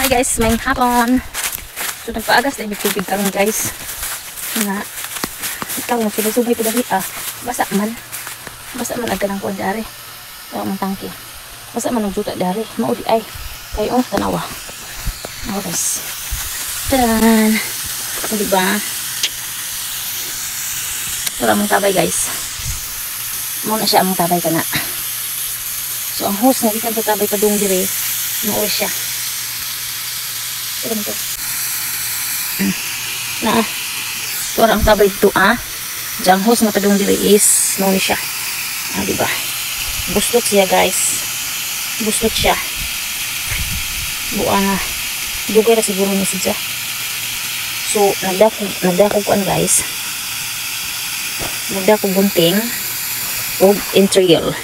Hi guys, may hapon. So nagpaagas na yung tubig karon, guys. Nga ikaw nga subay-subay ko dali ah. Basa man. Basa man ang kanang kuan dari. Kaya mong tangke. Basa man ang juta dari. Mao di ay. Kay oh, tanawa. Ako, guys. Taran. So, diba? Ito among tabay, guys. Mao na siya among tabay kana. So ang hose nga gikan sa tabay padung dire, mao siya. Ito to. Na. Ito ang tabay dito ah. Diyan hose nga padung dire is mao ni siya. Ah, di ba? Buslot siya, guys. Buslot siya. Buang ah. Dugay ra siguro ni siya. So, nagdako kuan, guys. Nagdako gunting og entrial.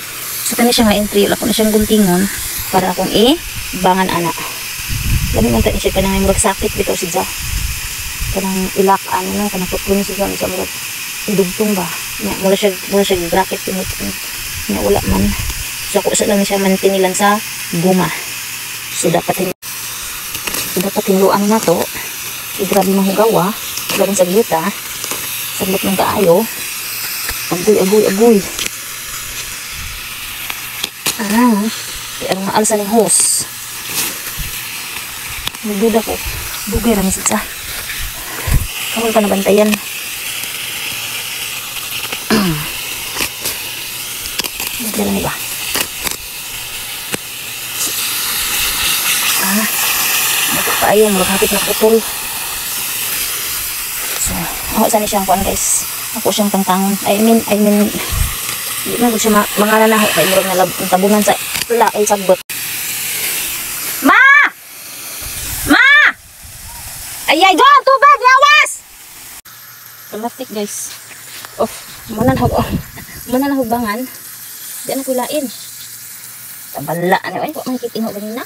So kani siya nga entrial, ako na siyang guntingon para akong i-bangan ana. Lami man ta ni siya kanang murag sakit bitaw siya. Kanang ilak ano no, kanang putlo ni siya sa murag idugtong ba. Nya mura siya bracket tinut. Nya wala man. So ako sa lang siya man tinilan sa guma. So dapat hinluan na to. Grabe mahugawa. Grabe sa yuta. Saglot ng kaayo. Agoy, agoy, agoy. Ah, kaya ang maalsa ng hose. Nagduda ko. Dugay rami siya. Karon pa nabantayan. Dala ni ba? Ah, kaayo, murag hapit na putol. So, ako sana siyang kuan, guys. Ako siyang tangtangon. I mean, di man gud siya mga na kay murag nalab tabungan sa la ay sagbot. Ma! Ma! Ay ay, John, tubig, lawas! Plastic, guys. Oh, muna na oh. Muna na hubangan. Di na kuilain. Tabala ano ay, wa man kitingo ganina.